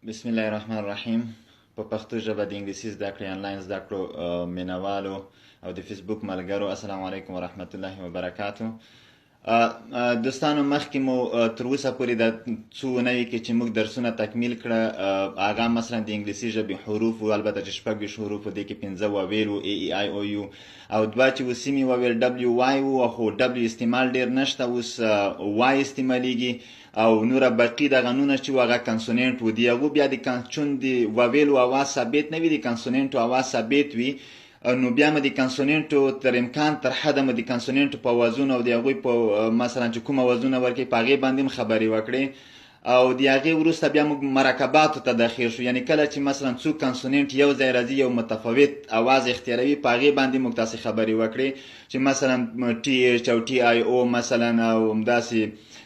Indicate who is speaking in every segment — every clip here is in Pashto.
Speaker 1: بسم الله الرحمن الرحیم. په پښتو ژبه د انګلیسي زده کړې انلاین زده کړو مینوالو او د فیسبوک ملګرو، السلام علیکم ورحمت الله وبرکاتو. دوستانو، مخکې مو تر اوسه پورې د څو اونیو کې چې موږ درسونه تکمیل کړه، هغه مثلا د انګلیسي ژبې حروف وو، البته چې 26 حروف، دې کې 5 vowel وو، A E I O U، او 2 چې وسیمې vowel W Y وو، خو W استعمال ډېر نشته، اوس Y استعمالیږي، او نوره باقي دغه نونه چې هغه consonant وو. د هغو بیا د چون د vowel و اواز ثابت نه وي، د consonant و اواز ثابت وي، نو بیا مو د consonant و تر امکان تر حده مو د consonant و په اوازونو او د هغوی په مثلا چې کوم اوازونه ورکوي په هغې باندې هم خبرې وکړې. او د هغې وروسته بیا موږ مرکباتو ته داخل شو، یعنی کله چې مثلا څو consonant یو ځای راځي، یو متفاوت اواز اختیاروي، په هغې باندې موږ تاسې خبرې وکړې چې مثلا T H او T I O مثلا، او همداسې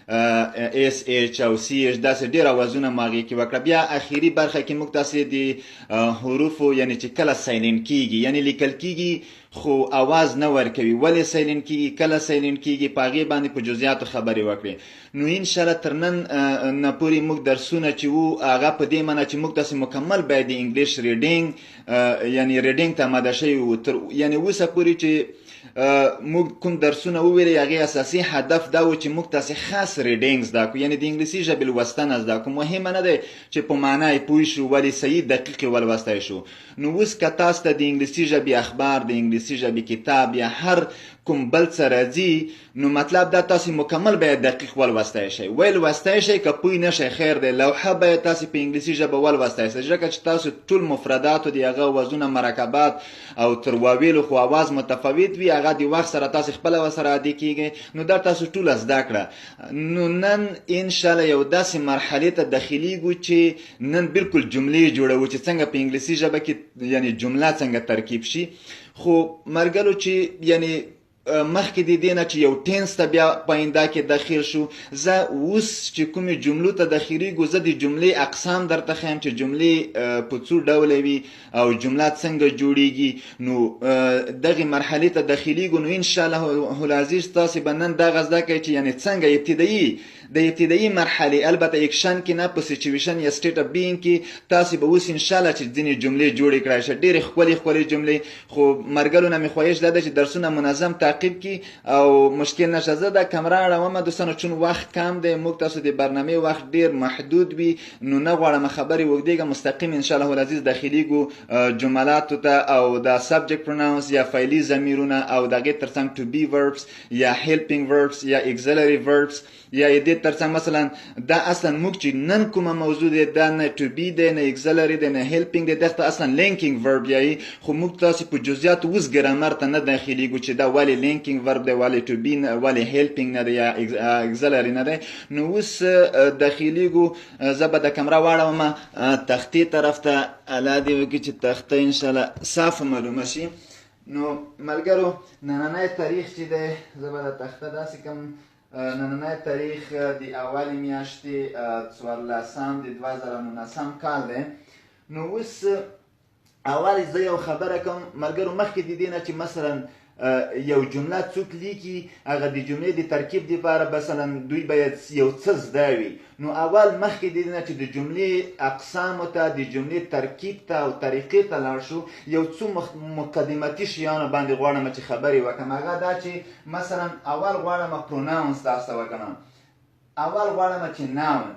Speaker 1: S H او C H، داسې ډېر اوازونه مو هغې کې وکړه. بیا اخري برخه کې موږ تاسې د حروفو، یعنی چې کله silent کیږي، یعنی لیکل کیږي خو اواز نه ورکوي، ولې silent کیږي، کله silent کیږي، په هغې باندې په جزئیاتو خبرې وکړې. نو انشاءالله تر نن نه پورې موږ درسونه چې وو، هغه په دې معنی چې موږ تاسې مکمل باید د English reading، یعنی reading ته آماده شوي وو. تر یعنی اوسه پورې چې موږ کوم درسونه وویلې، هغې اساسي هدف دا و چې موږ تاسې خاص reading زده کړو، یعنی د انګلیسي ژبې لوستنه زده کړو. مهمه نه دی چې په معنا یې پوه شو، ولې صحیح دقیق یې ولوستی شو. نو اوس که تاسو ته د انګلیسي ژبې اخبار، د انګلیسي ژبې کتاب یا هر کوم بل څه راځي، نو مطلب دا تاسو مکمل باید دقیق ولوستی شئ، ولوستی شئ. که پوه نه شئ، خیر دی، لوحه باید تاسو په انګلیسي ژبه ولوستی شئ، ځکه چې تاسو ټول مفرداتو د هغه وزونه، مرکبات او تر vowel و خو اواز متفاوت وي، هغه د وخت سره تاسو خپله ورسره عادي کیږئ. نو دا تاسو ټوله زده کړه. نو نن انشاءالله یو داسې مرحلې ته داخلیږو چې نن بالکل جملې جوړوو، چې څنګه په انګلیسي ژبه کې یعنی جمله څنګه ترکیب شي. خو مرګلو چې یعنی مخکې د دې نه چې یو tense ته بیا په آینده کې داخل شو، زه اوس چې کومې جملو ته داخلېږو، زه د جملې اقسام درته ښیم چې جملې په څو ډوله وي او جمله څنګه جوړیږي. نو دغې مرحلې ته داخلېږو. نو انشاءالله العزیز تاسې به نن دغه زده کړئ چې یعنی څنګه ابتدایي، د ابتدایي مرحلې، البته اکشن کې نه، په situation یا state of being کې تاسې به اوس انشاءالله چې ځینې جملې جوړې کړای شئ، ډېرې ښکلې ښکلې جملې. خو مرګلو نه مې خواهش دا دی چې درسونه منظم تعقیب کړي او مشکل نشه. زه دا کمره اړوم دوستانو، چون وخت کم دی، موږ تاسو د برنامې وخت ډېر محدود وي، نو نه غواړم خبرې اوږدېږم. مستقیم انشاءالله العزیز داخلېږو جملاتو ته، او دا subject pronouns یا فعلي ضمیرونه، او د هغې ترڅنګ to be verbs یا helping verbs یا auxiliary verbs، یا دې ترڅنګ مثلا دا اصلا موږ چې نن کومه موضوع دی، دا نه to be دی، نه auxiliary دی، نه helping دی، دغه اصلا linking verb یایي. خو موږ تاسو په جزئیاتو اوس ګرامر ته نه داخلېږو چې دا ولې linking verb دی، ولې to be نه، ولې helping نه دی یا auxiliary نه دی. نو اوس داخلېږو. زه به د کمره واړوم تختې طرف ته، الله دې وکړي چې تخته انشاءالله صافه معلومه شي. نو ملګرو، نننی تاریخ چې دی، زه به د تخته داسې کوم، نننی تاریخ د اولې میاشتې 14 د 2019 کال دی. نو اوس اول زه یو خبره کوم ملګرو، مخکې د دې نه چې مثلا یو جمله څوک لیکي، هغه د جملې د ترکیب دپاره مثلا دوی باید یو څه زده وي. نو اول مخکې د دې نه چې د جملې اقسامو ته، د جملې ترکیب ته او طریقې ته لاړ شو، یو څو مقدماتي شیانو باندې غواړم چې خبرې وکړم. هغه دا چې مثلا اول غواړم pronouns تاسو ته وکړم. اول غواړم چې noun،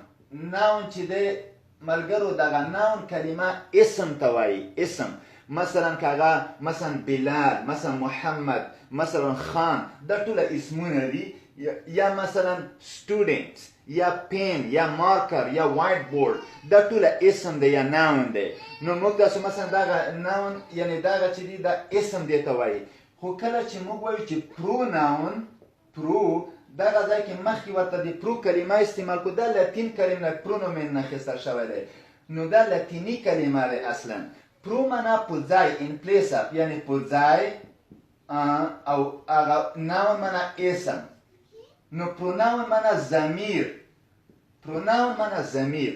Speaker 1: noun چې دی ملګرو، دغه noun کلمه اسم ته وایي. اسم مثلا که هغه مثلا بلال، مثلا محمد، مثلا خان، دا ټوله اسمونه دي، یا مثلا student یا pen یا مارکر یا white board، دا ټوله اسم دی یا noun دی. نو موږ تاسو مثلا دغه noun، یعنی دغه چې دی، دا اسم دی ته وایي. خو کله چې موږ وایو چې pronoun، pro دغه ځای کې مخکې ورته د pro کلمه استعمال کو، دا لاتین کلمه pronomen نه اخیستل شوی دی، نو دا لاتیني کلمه ده. اصلا pro معنا په ځای، in place of، یعنی په ځای، او هغه noun معنا اسم. نو pronoun معنا ضمیر، pronoun معنا ضمیر.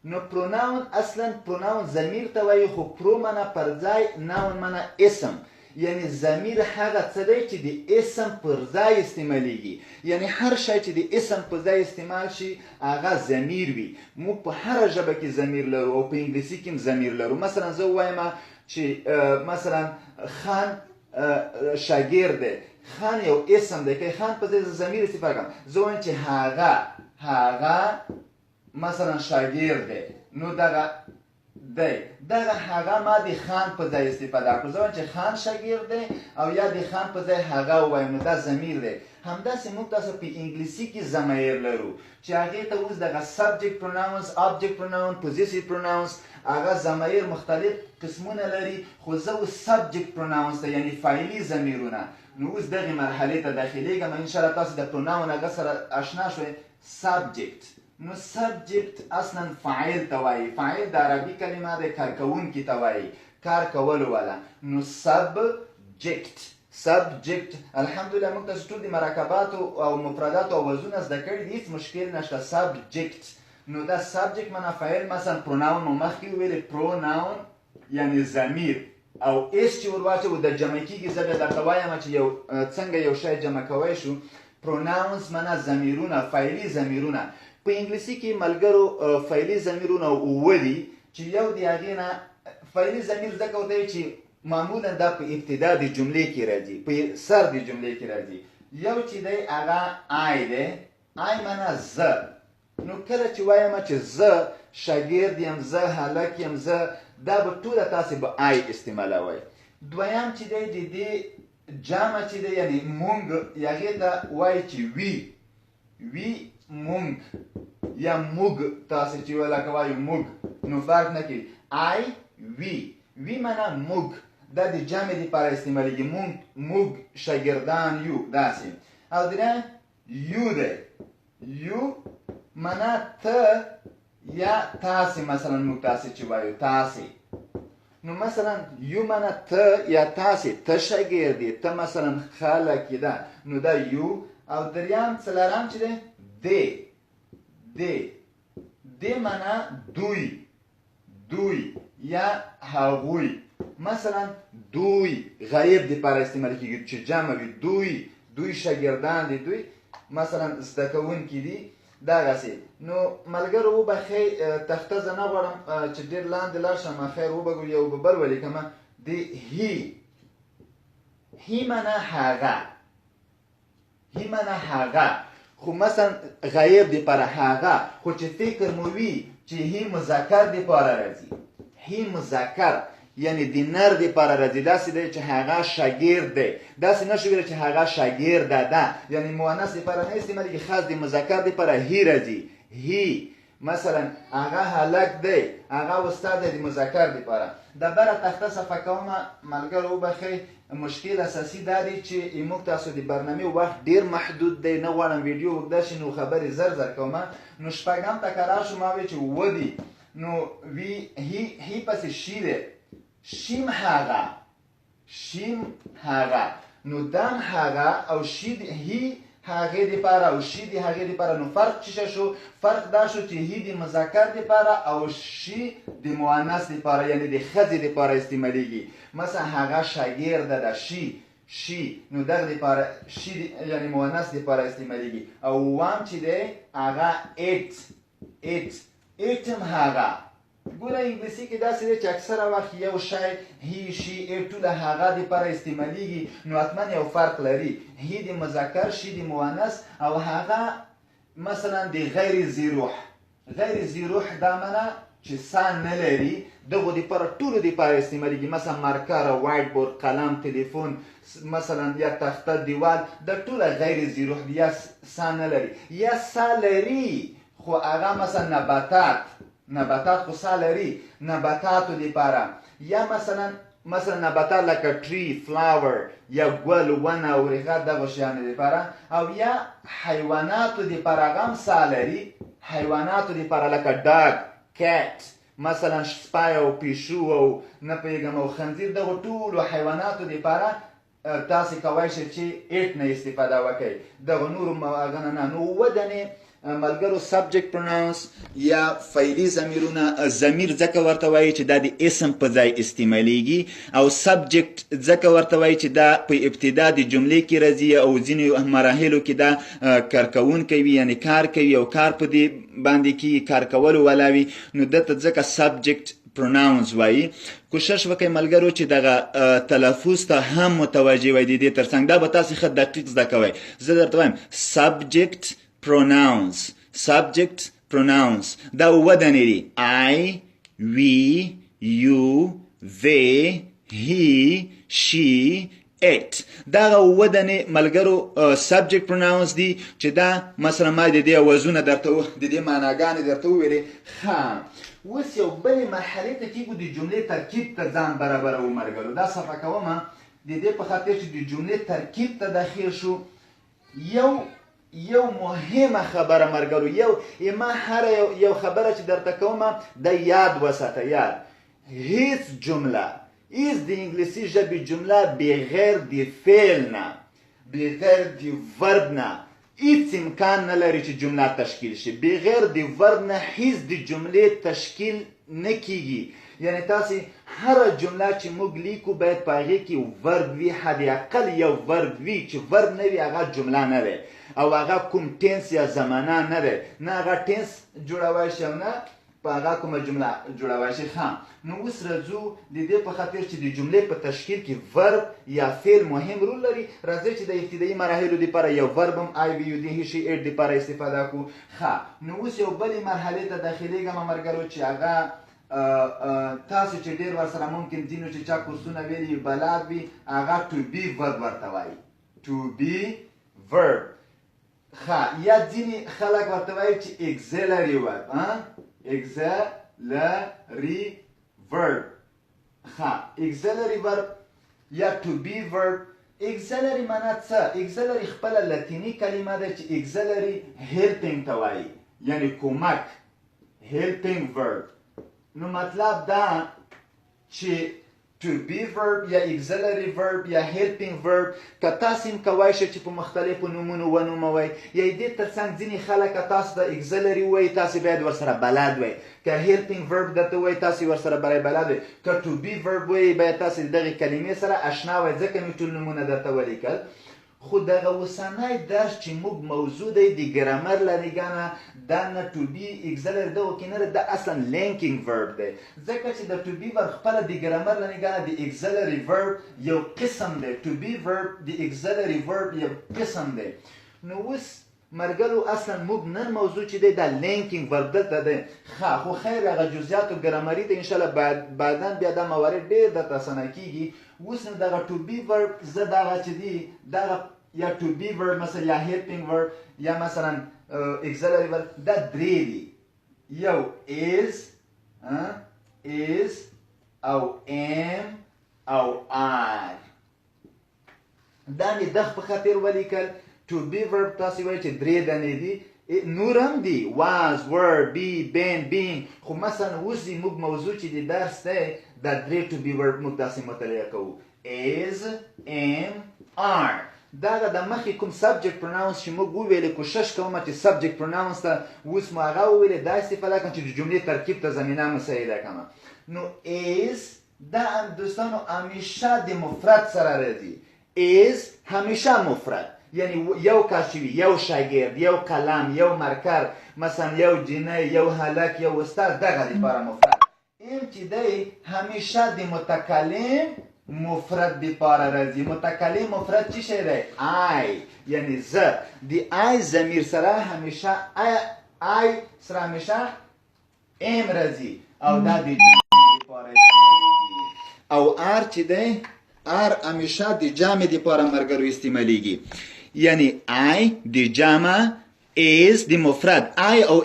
Speaker 1: نو pronoun اصلا pronoun ضمیر ته وایي، خو pro معنا پر ځای، noun معنا اسم. یعنی ضمیر هغه څه دی چې د اسم پر ځای استعمالیږي، یعنی هر شی چې د اسم په ځای استعمال شي هغه ضمیر وي. موږ په هره ژبه کې ضمیر لرو او په انګلیسي کې هم ضمیر لرو. مثلا زه ووایم چې مثلا خان شاګرد دی، خان یو اسم دی، که خان په ځای زه ضمیر استفاده کوم، زه وایم چې هغه هغه مثلا شاګرد دی، نو دغه دی دغه هغه ما د خان په ځای استفاده کړو، زه وایم چې خان شاګرد دی او یا د خان په ځای هغه ووایم، نو دا ضمیر دی. همداسې موږ تاسو په انګلیسي کې ضمایر لرو چې هغې ته اوس دغه subject pronouns، object pronoun، possessive pronouns، هغه ضمایر مختلف قسمونه لري، خو زه اوس subject pronouns ته یعنی فاعلي ضمیرونه، نو اوس دغې مرحلې ته داخلېږم. انشاءالله تاسو د pronoun هغه سره اشنا شوئ. subject، نو subject اصلا فاعل ته وایي، فاعل د عربي کلمه ده، کارکوونکي ته وایي، کار کولو والا، نو subject subject. الحمدلله موږ تاسو ټول د مرکباتو او مفرداتو اوازونه زده کړي دي، هیڅ مشکل نشته. subject، نو دا subject معنا فاعل، مثلا pronoun مو مخکې وویلې، pronoun یعنی ضمیر او s چې ور واچوو د جمع کېږي. زه بیا درته وایم چې یو څنګه یو شی جمع کوی شو. pronouns معنا ضمیرونه، فاعلي ضمیرونه. په انګلیسي کې ملګرو فاعلي ضمیرونه اووه دي چې یو د هغې نه فاعلي ضمیر ځکه ورته چې معمولا دا په ابتدا د جملې کې راځي، په سر د جملې کې راځي. یو چې دی هغه I دی، I معنا زه، نو کله چې وایم چې زه شاګرد یم، زه هلک یم، زه، دا به ټوله تاسې به I استعمالوئ. دویم چې دی د دې جمع چې دی یعنی مونږ، هغې ته وایي چې we، we مونږ یا موږ، تاسې چې لکه وایو موږ، نو فرق نه کوي. I we، we معنا موږ، دا د جمع لپاره استعمالیږي، مونږ موږ شاګردان یو، داسې. او دریم you دی، you معنا ته یا تاسې، مثلا موږ تاسې چې وایو تاسې، نو مثلا you معنا ته یا تاسې، ته شاګرد یې، ته مثلا خلک یې ده، نو دا you. او دریم څلورم چې دی they، they they معنا دوی، دوی یا هغوی. مثلا دوی غایب دپاره استعمال کېږي چې جمع وي، دوی دوی شاګردان دي، دوی مثلا زده کوونکي دي، دغسې. نو ملګرو وبخښئ، تخته زه نه غواړم چې ډېر لاندې لاړ شم، خیر وبه ګورو، یو به بل ولیکم. د he، he معنا هغه، he معنا هغه، خو مثلا غایب دپاره هغه، خو چې فکر مو وي چې he مذکر دپاره راځي، he مذکر یعنی د نر دپاره راځي، داسې دی چې هغه شاګرد دی، داسې نه شو ویلی چې هغه شاګرده ده، یعنی مؤنث دپاره نه استعمالېږي، خاص د مذکر دپاره he راځي. he مثلا هغه هلک دی، هغه استاد دی، د مذکر دپاره. د بره تخته صفحه کوم ملګرو وبخښئ، مشکل اساسي دا دی چې موږ تاسو د برنامې وخت ډیر محدود دی، نه غواړم ویډیو اوږده شي، نو خبرې زر زر کوم. نو شپږم ته کرار شو، ما وی چې اووه دي، نو we he، he پسې she دی، she م هغه، she م هغه، نو دم هغه او she he هغې دپاره او she د هغې دپاره، نو فرق څه شو؟ فرق دا شو چې he د مذکر دپاره او she د مؤنث دپاره یعنی د ښځې دپاره استعمالیږي. مثلا هغه شاګرده ده، she she، نو دغه دپاره she یعنی مؤنث دپاره استعمالیږي. او وام چې دی هغه it، it، it هم هغه. ګوره انګلیسي کې داسې دی چې اکثره وخت یو شی he she it ټوله هغه دپاره استعمالیږي، نو حتما یو فرق لري. he د مذکر، she د مؤنث، او هغه مثلا د غیر ذی روح، غیر ذی روح دا معنا چې سا نه لري، دغو دپاره ټولو دپاره استعمالیږي. مثلا marker، white board، قلم، تلیفون مثلا، یا تخته، دیوال، دا ټوله غیر ذی روح دي، یا سا نه لري، یا سا لري خو هغه مثلا نباتات، نباتات خو سا لري، نباتاتو دپاره، یا مثلا مثلا نباتات لکه tree، flower یا ګل، ونه او ریښه، دغو شیانو دپاره، او یا حیواناتو دپاره هغه هم سا لري، حیواناتو دپاره لکه dog، cat، مثلا سپی او پیشو او نه پوهېږم او خنزیر، دغو ټولو حیواناتو دپاره تاسې کوی شئ چې it نه استفاده وکړئ، دغه نورو هغه نه نه. نو اووه دانې ملګرو سبجیکټ پروناونس یا فعلی ضمیرونه، ضمیر ځکه ورته وایي چې دا د اسم په ځای استعمالیږي، او سبجیکټ ځکه ورته وایي چې دا په ابتدا د جملې کې راځي او ځینې مراحلو کې دا کارکوونکی وي، یعنی کار کوي او کار په دې باندې کیږي، کار کولو والا وي، نو دته ځکه سبجیکټ پروناونس وایي. کوشش وکړئ ملګرو چې دغه تلفظ ته هم متوجه وئ. د دې ترڅنګ دا به تاسې ښه دقیق زده کوئ. زه درته وایم سبجیکټ پروناونس، سبجیکټ پروناونس دا اووه دانې دي: I، we، you، they، he، she، it. دغه اووه دانې ملګرو سبجیکټ پروناونس دي چې دا مثلا ما د دې اوازونه درته، د دې معناګانې درته وویلې. ښه، اوس یو بلې مرحلې ته کېږو، د جملې ترکیب ته ځان برابروو ملګرو. دا صفحه کوم د دې په خاطر چې د جملې ترکیب ته داخل شو. یو مهمه خبره ملګرو، یو ما هره یو خبره چې درته کوم دا یاد وساته، یاد. هیڅ جمله، هیڅ د انګلیسي ژبې جمله بغیر د فعل نه، بغیر د verb نه هیڅ امکان نه لري چې جمله تشکیل شي. بغیر د verb نه هیڅ د جملې تشکیل نه کیږي. یعنی تاسو هره جمله چې موږ لیکو باید په هغې کې verb وي، حد اقل یو verb وي. چې verb نه وي هغه جمله نه ده، او هغه کوم tense یا زمانه نه ده، نه هغه tense جوړوای شي او نه په هغه کومه جمله جوړوای شي. ښه، نو اوس راځو د دې په خاطر چې د جملې په تشکیل کې verb یا فعل مهم رول لري، راځئ چې د ابتدایي مراحلو دپاره یو verb هم I، we، you، they، he، she، it دپاره استفاده کړو. ښه، نو اوس یو بلې مرحلې ته داخلېږم ملګرو چې هغه تاسو چې ډېر ورسره ممکن ځینو چې چا کورسونه ویلي بلد وي، هغه to be verb ورته وایي، to be verb. ښه، یا ځینې خلک ورته وایي چې auxiliary verb، auxiliary verb. ښه، auxiliary verb یا to be verb. Auxiliary معنا څه؟ Auxiliary خپله لاتیني کلمه ده چې auxiliary helping ته وایي، یعنی کمک، helping verb. نو مطلب دا چې to be verb یا auxiliary verb یا helping verb که تاسو هم کوای شئ چې په مختلفو نومونو ونوموئ، یا دې ترڅنګ ځینې خلک که تاسو ته auxiliary ووایي تاسو باید ورسره بلد وئ، که helping verb درته ووایي تاسو ورسره باید بلد وئ، که to be verb ووایي باید تاسو د دغې کلمې سره اشنا وئ، ځکه مې ټول نومونه درته ولیکل. خو دغه اوسنی درس چې موږ موضوع دی د ګرامر له نګاه نه، دا نه to be، auxiliary دغو کې نه ده، دا اصلا linking verb دی، ځکه چې د to be verb خپله د ګرامر له نګاه نه د auxiliary verb یو قسم دی. To be verb د auxiliary verb یو قسم دی. نو اوس ملګرو اصلا موږ نن موضوع چې دی دا linking verb دلته دی. ښه، خو خیر هغه جزئیاتو ګرامري ته انشاءالله بعدا بیا دا موارد ډېر درته اسانه کیږي. اوس نو دغه to be verb زه دغه چې دی دغه یا to be verb مثلا یا helping verb یا مثلا auxiliary verb، دا درې دي. یو is، is او am او are. دا مې دغ په خاطر ولیکل. To be verb تاسو وایئ چې درې دانې دي، نور هم دي، was، were، be، been، being، خو مثلا اوس موږ موضوع چې د درس دی دا درې to be verb موږ داسې مطالعه کوو: is، am، are. دغه د مخکې کوم subject pronouns چې موږ وویلې، کوشش کوم چې subject pronouns ته اوس مو هغه وویلې دا استفاده کوم چې د جملې ترکیب ته زمینه مساعده کړم. نو is دا دوستانو همیشه د مفرد سره راځي. Is همیشه مفرد، یعنی یو کس چې وي، یو شاګرد، یو قلم، یو مرکر، مثلا یو جینۍ، یو هلک، یو استاد، دغه لپاره مفرد. Am چې دی همیشه د متکلم مفرد دپاره راځي. متکلم مفرد چی شی دی؟ I، یعنی زه. د I ضمیر سره همیشه، I سره همیشه am راځي او دا د جمع لپاره استعمالیږي. او are چې دی، are همیشه د جمع دپاره ملګرو استعمالیږي، یعنی I د جمع، is د مفرد. I او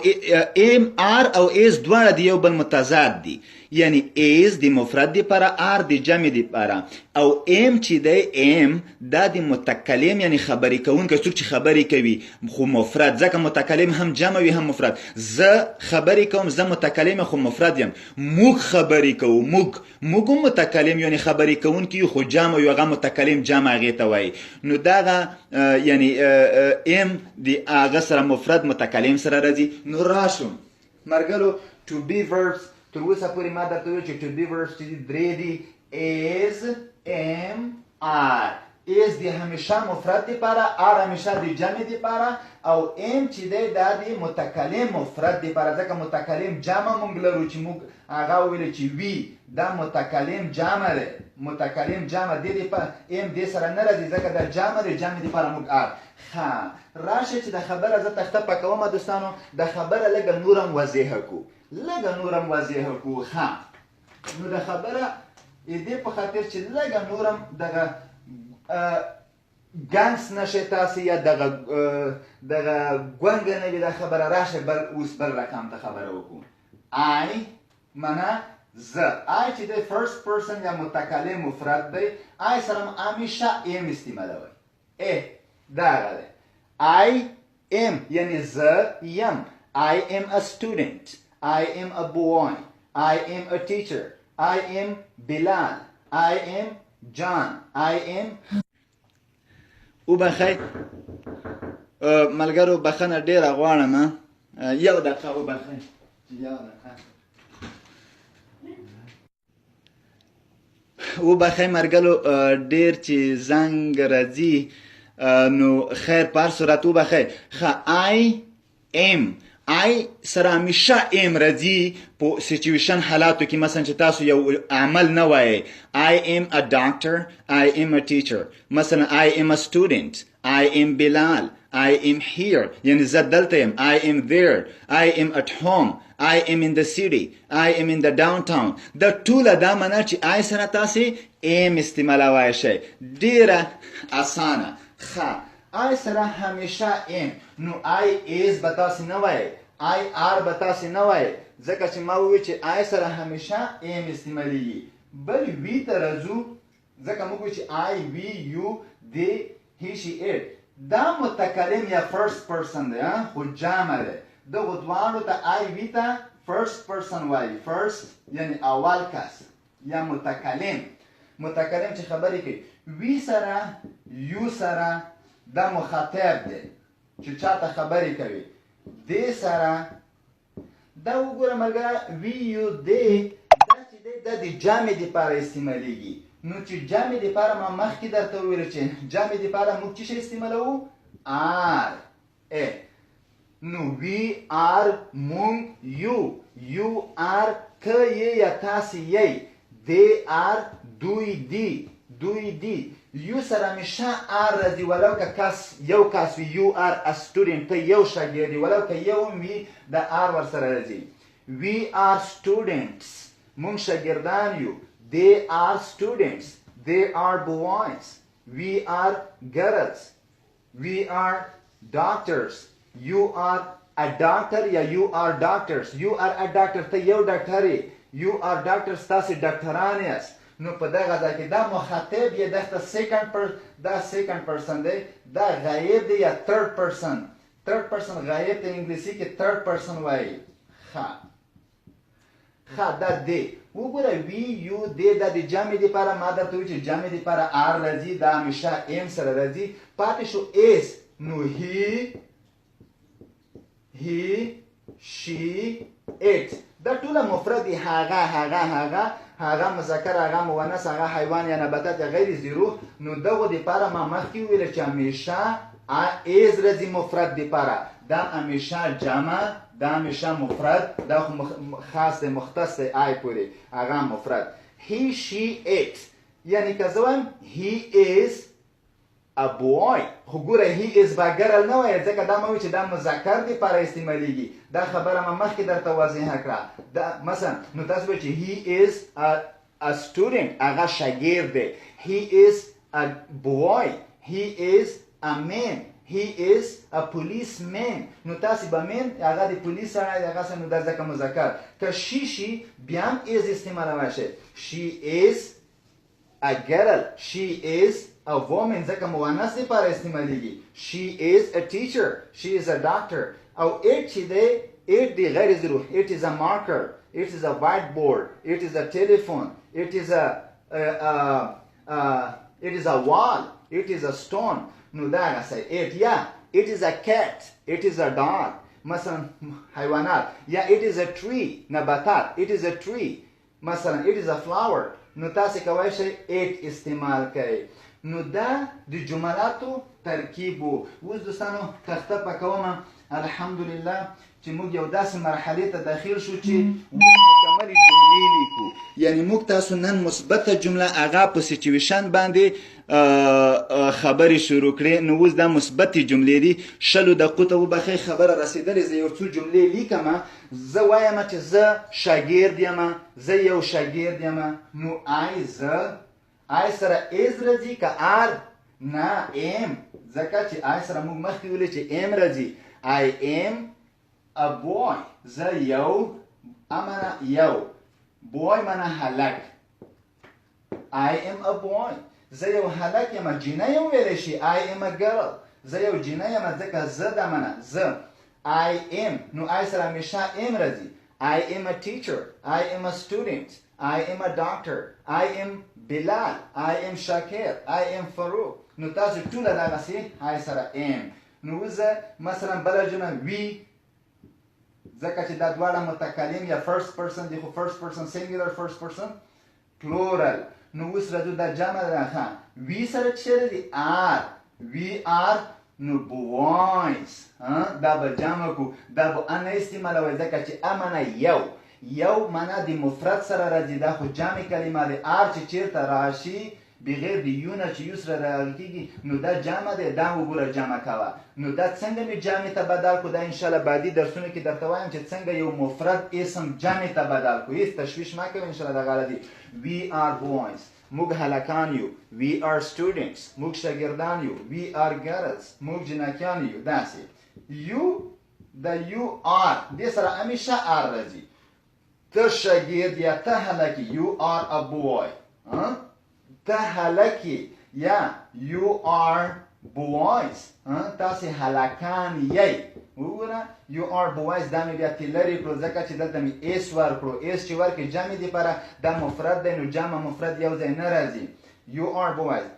Speaker 1: ایم آر او ایز دواړه د یو بل متضاد دي، یعنی ایز د مفرد دپاره، آر د جمع دپاره، او ایم چې دی ایم دا د متکلم یعنی خبرې کوونکی، څوک چې خبرې کوي خو مفرد، ځکه متکلم هم جمع وي هم مفرد. زه خبرې کوم، زه متکلم خو مفرد یم. موږ خبرې کوو، موږ هم متکلم یعنی خبرې کوونکي یو خو جمع یو، هغه متکلم جمع هغې ته وایي. نو دغه یعنی ایم د هغه سره مفرد متکلم سره راځي. نو راشو مرګلو to be verbs. تر اوسه پورې ما درته وویل چې to be verbs چې دي درې دي، is، am، are. is د همیشه مفرد دپاره، are همیشه د جمع دپاره، او am چې دی دا د متکلم مفرد دپاره، ځکه متکلم جمع مونږ لرو چې موږ هغه وویل چې وی دا متکلم جمع دی، متکلم جمع دې دپاره am دې سره نه راځي ځکه دا جمع دی، جمع دپاره موږ are. ښه راشه چې د خبره زه تخته پکومه دوستانو، د خبره لږه نور هم واضحه کو، لږه نور هم واضحه کو. ښه نو د خبره دې په خاطر چې لږه نور هم دغه ګنګس نشئ تاسې یا دغه دغه ګونګه نه وي دا خبره، راشه بل اوس بل رقم ته خبره وکړو. I معنا زه، I چې دی فرست پرسن یا متکلم مفرد دی، I سره هم همیشه ایم استعمالوئ. ای دا هغه دی، I am یعنی زه یم. I am a student, I am a boy, I am a teacher, I am Bilal, I am John, I am. وبخښئ ملګرو، بخښنه ډېره غواړم، یو دقیقه وبخښئ، یو دقیقه وبخښئ مرګلو، ډېر چې زنګ راځي نو خیر په هر صورت وبخښئ. ښه I am، I سره همیشه am راځي په سچویشن حالاتو کې، مثلا چې تاسو یو عمل نه وایئ، I am a doctor, I am a teacher، مثلا I am a student, I am Bilal, I am here یعنی زه دلته یم، I am there, I am at home, I am in the city, I am in the downtown. دا ټوله دا معنا چې I سره تاسې am استعمالوای شئ، ډېره اسانه. ښه I سره همیشه am، نو I is به تاسې نه وایئ، I are به تاسې نه وایئ، ځکه چې ما وویل چې I سره همیشه am استعمالیږي. بل وی ته راځو، ځکه موږ وایو چې I، we، you، they، he، she، it دا متکلم یا فرست پرسن دی خو جمع دی. دغو دواړو ته I وی ته فرست پرسن وایي، فرست یعنی اول کس یا متکلم، متکلم چې خبرې کوي. وی سره یو سره دا مخاطب دی چې چاته خبرې کوي. دې سره دا وګوره ملګری، وی یو دی دا چې دی دا د جمع دپاره استعمالیږي. نو چې جمع دپاره ما مخکې درته وویل چې جمع دپاره موږ څه شی استعمالوو؟ آر. ای نو وی آر مونږ، یو، یو آر ته یې یا تاسې یئ، دی آر دوی دي، دوی دي. یو سره همیشه آر راځي ولو که کس یو کس وي، یو آر ا سټوډنټ، ته یو شاګرد یې، ولو که یو هم وي د آر ورسره راځي. وی آر سټوډنټس، مونږ شاګردان یو. They are students, they are boys, we are girls, we are doctors, you are a doctor یا you are doctors, you are a doctor ته یو ډاکټر یې، you are doctors تاسې ډاکټران یاست. نو په دغه ځای کې دا مخاطب یې دلته سیکنډ پر دا سیکنډ پرسن دی، دا غایب دی یا تھرډ پرسن. تھرډ پرسن غایب دی، انګلیسي کې تھرډ پرسن وایي. ښه ښه دا دی وګوره وی یو دی دا د جمع دپاره ما درته وویل چې جمع دپاره آر راځي، دا همیشه ایم سره راځي. پاتې شو ایس، نو هی، هی، شی، ایت دا ټوله مفرد دي، هغه هغه هغه هغه مذکر، هغه مؤنث، هغه حیوان یا نباتات یا غیر ذی روح. نو دغو دپاره ما مخکې وویل چې همیشه ایز راځي مفرد دپاره، دا همیشه جمع، دا همیشه مفرد، دا خو خاص دی مختص دی آی پورې، هغه مفرد. هی، شی، ایت یعنی که زه وایم هی is a boy، خو ګوره هی is به ګرل نه وایې ځکه دا مه وایي چې دا مذکر دپاره استعمالیږي، دا خبره ما مخکې درته واضحه کړه. دا مثلا نو تاسو وایئ چې he is a student، هغه شاګرد دی. he is a boy, he is a man, He is a policeman. نو تاسو به مین هغه د پولیس سره دی، هغه سره، نو دا ځکه مذکر. که she شي، بیا هم is استعمالولی شئ. She is a girl, she is a woman، ځکه مؤنث لپاره استعمالیږي. She is a teacher, she is a doctor. او it چې دی، it دی غیر ضرور. It is a marker, it is a whiteboard, it is a telephone, it is a wall, it is a stone. نو دا غسه it، یا it is a cat, it is a dog، مثلا حیوانات، یا it is a tree، نباتات، it is a tree، مثلا it is a flower. نو تاسو کولی شئ it استعمال کړئ. نو دا د جملاتو ترکیب وو. اوس دوستانو تخته پکوم. الحمدلله چې موږ یو داسې مرحلې ته داخل شو چې مکملې جملې لیکو. یعنی موږ تاسو نن مثبته جمله هغه په situation باندې خبرې شروع کړې. نو اوس دا مثبتې جملې دي. 20 دقیقو ته وبخښئ، خبره رسېدلې. زه یو څو جملې لیکم. زه وایم چې زه شاګرد یم، زه یو شاګرد یم. نو I، زه، I سره is راځي که are؟ نه، am، ځکه چې I سره موږ مخکې ویلي چې am راځي. I am a boy. زه یو، a معنی یو، boy معنی هلک. I am a boy، زه یو هلک یم. جینۍ هم ویلی شي، I am a girl، زه یو جینۍ یم، ځکه زه دا معنی زه، I am. نو I سره همیشه am راځي. I am a teacher, I am a student, I am a doctor, I am Bilal, I am Shakir, I am Farouk. نو تاسو ټوله دغسې I سره am. نو اوس مثلا بله جمله، we، ځکه چې دا دواړه متکلم یا first person دی، خو first person singular، first person plural. نو اوس راځو، دا جمع ده. ښه، we سره چې دی are. We are نو boys. دا به جمع کو، دا به a نه استعمالوي، ځکه چې a معنی یو، یو معنا د مفرد سره راځي، دا خو جمع کلمه ده. are چې چیرته راشي بغیر د you نه، چې you سره راغل کېږي، نو دا جمع دی. دا وګوره، جمع کوه. نو دا څنګه مې جمع ته بدل کو؟ دا انشاءالله بعدي درسونو کې درته وایم چې څنګه یو مفرد اسم جمع ته بدل کو. هیڅ تشویش مه کوئ، انشاءالله دغه راځي. We are boys، موږ هلکان یو. We are students، موږ شاګردان یو. We are girls، موږ جنکیان یو. داسې you، د you are دې سره همیشه are راځي. ته شاګرد یا ته هلک، you are a boy، ته هلک یا you are boys، تاسې هلکان یئ. وګوره، you are boys، دا مې بیا ترې لرې کړو، ځکه چې دلته مې s ورکړو. s چې ورکړې جمع دپاره، دا مفرد دی، نو جمع مفرد یو ځای نه راځي. You are boys.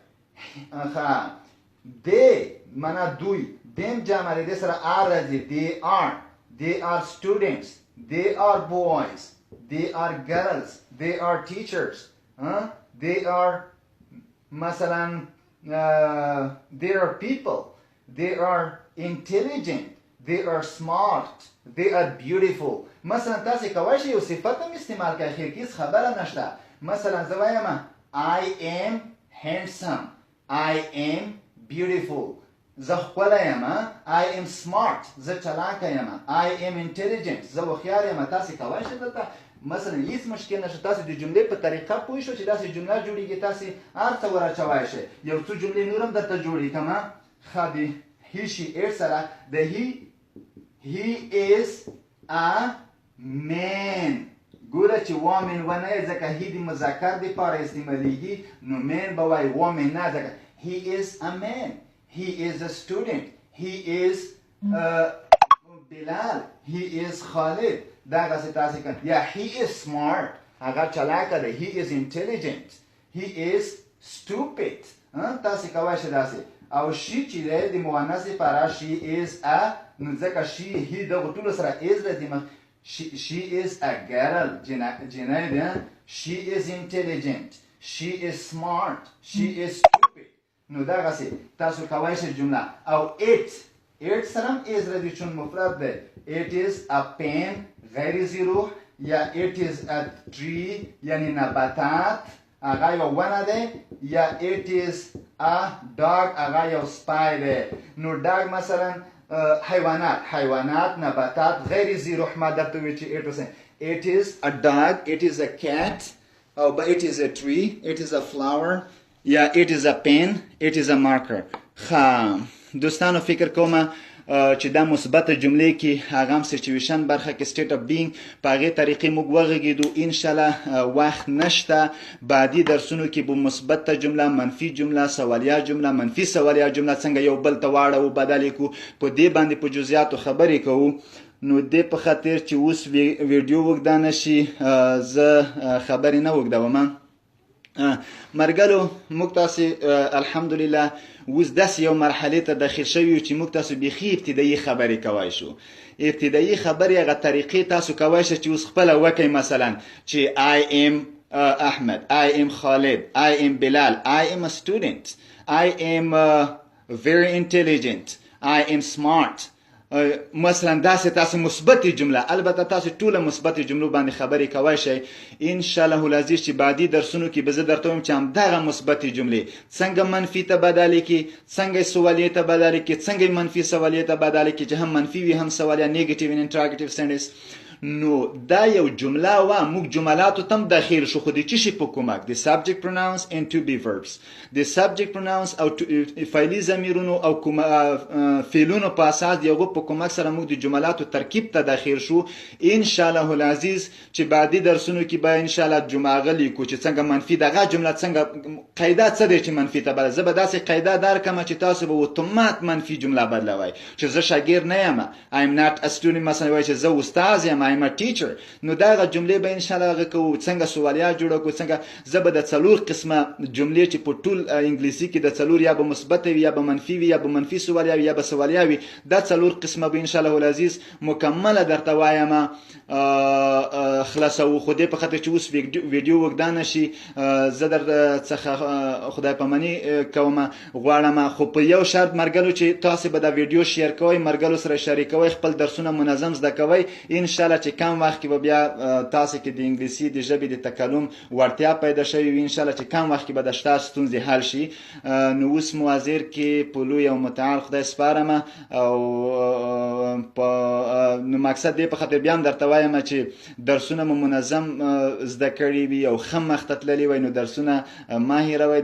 Speaker 1: ښه، they معنا دوی، them جمع دی، دې سره are راځي. They are، they are students, they are boys, they are girls, they are teachers, they are مثلا they are people, they are intelligent, they are smart, they are beautiful. مثلا تاسو کولی شئ یو صفت هم استعمال کړئ، خیر کې هیڅ خبره نشته. مثلا زه وایم I am handsome, I am beautiful، زه ښکلی یم. I am smart، زه چلاکه یم. I am intelligent، زه هوښیار یم. تاسو کولی شئ دلته مثلا، هیڅ مشکل نشته. تاسو د جملې په طریقه پوه شو چې داسې جمله جوړیږي، تاسو هر څه وراچوای شئ. یو څو جملې نور هم درته جوړې کړم. ښه، د he، she، it سره د he، he is a man. ګوره چې woman ونه، ځکه he د مذکر دپاره استعمالیږي، نو man به وایي، woman نه، ځکه he is a man, he is a student, he is Bilal, he is Khalid. دغسې تاسې که یا he is smart، هغه چلاکه دی. He is intelligent, he is stupid. تاسې کولی شئ داسې. او she چې دی د مؤنث لپاره، she is a، نو ځکه she، he دغو ټولو سره is راځي. She is a girl، جنۍ ده. She is intelligent, she is smart, she is stupid. نو دغسې تاسو کولی شئ جمله. او it، it سره هم is راځي، چون مفرد دی. It is a pen، غیر ذی‌روح، یا it is a tree، یعنی نباتات، هغه یو ونه دی، یا it is a dog، هغه یو سپی دی. نو dog مثلا حیوانات، حیوانات، نباتات، غیر ذی‌روح ما درته ویل چې it وسه. It is a dog, it is a cat، او but it is a tree, it is a flower، یا it is a pen, it is a marker. ښه. دوستانو فکر کوم چې دا مثبته جملې کې هغه هم situation برخه کې state of being په هغې طریقې موږ وغږېدو. انشاءالله وخت نشته، بعدي درسونو کې به مثبته جمله، منفي جمله، سوالیه جمله، منفي سوالیه جمله څنګه یو بل ته واړوو، بدل یې کړو، په دې باندې په جزئیاتو خبرې کوو. نو دې په خاطر چې اوس ویډیو اوږده نه شي، زه خبرې نه اوږدوم. مرګلو موږ تاسو الحمدلله اوس داسې یو مرحلې ته داخل شوي یو چې موږ تاسو بیخي ابتدایي خبرې کوای شو. ابتدایي خبرې هغه طریقې تاسو کوای شئ چې اوس خپله وکئ، مثلا چې I am احمد، I am خالد، I am بلال، I am a student، I am very intelligent، I am smart. مثلا داسې تاسو مثبتې جمله، البته تاسو ټوله مثبتې جملو باندې خبرې کوای شئ. ان شاء الله العزیز چې بعدي درسونو کې به زه درته وایم چې همدغه مثبتې جملې څنګه منفي ته بدلې کړي، څنګه سوالیې ته بدلې کړي، څنګه منفي سوالیې ته بدلې کړي، چې هم منفي وي هم سوالیه، negative and interrogative sentence. نو دا یو جمله وه، موږ جملاتو ته هم داخل شو، خو د چی شي په کومک؟ د subject pronouns and to be verbs، د subject pronouns او فعلی ضمیرونو او کوم فعلونو په اساس د هغو په کومک سره موږ د جملاتو ترکیب ته داخل شو. ان شاء الله العزیز چې بعدي درسونو کې به ان شاء الله جمعه لیکو چې څنګه منفي دغه جمله څنګه، قاعده څه دی چې منفي ته بدل. زه به داسې قاعده درکړم چې تاسو به اتومات منفي جمله بدلوئ، چې زه شاګرد نه یم، I am not a student، مثلا وایي چې زه استاد یم، I am a teacher. نو دغه جملې به ان شاء الله هغه کوو، څنګه سوالیه جوړه کړو، څنګه زه به د څلور قسمه جملې چې په ټول انګلیسي کې د څلور، یا به مثبته وي، یا به منفي وي، یا به منفي سوالیه وي، یا به سوالیه وي، دا څلور قسمه به ان شاء الله العزیز مکمله درته وایم خلاصوو. خو دې په خاطر چې اوس ویډیو اوږده نه شي، زه در څخه خدای پاماني کوم غواړم، خو په یو شرط مرګلو چې تاسو به دا ویډیو share کوئ، مرګلو سره شریکوئ، خپل درسونه منظم زده کوئ. ان شاء الله چې کم وخت کې به بیا تاسو کې د انګلیسي د ژبې د تکلم وړتیا پیدا شوي وي. ان شاء الله چې کم وخت کې به د شته ستونزې حل شي. نو اوس مو حاضر کې په لوی او متعال خدای سپارم، او په نو مقصد دې په خاطر بیا هم درته وایم چې درسونه مو منظم زده کړي وي او ښه مخته تللي وي، نو درسونه مه هېروئ.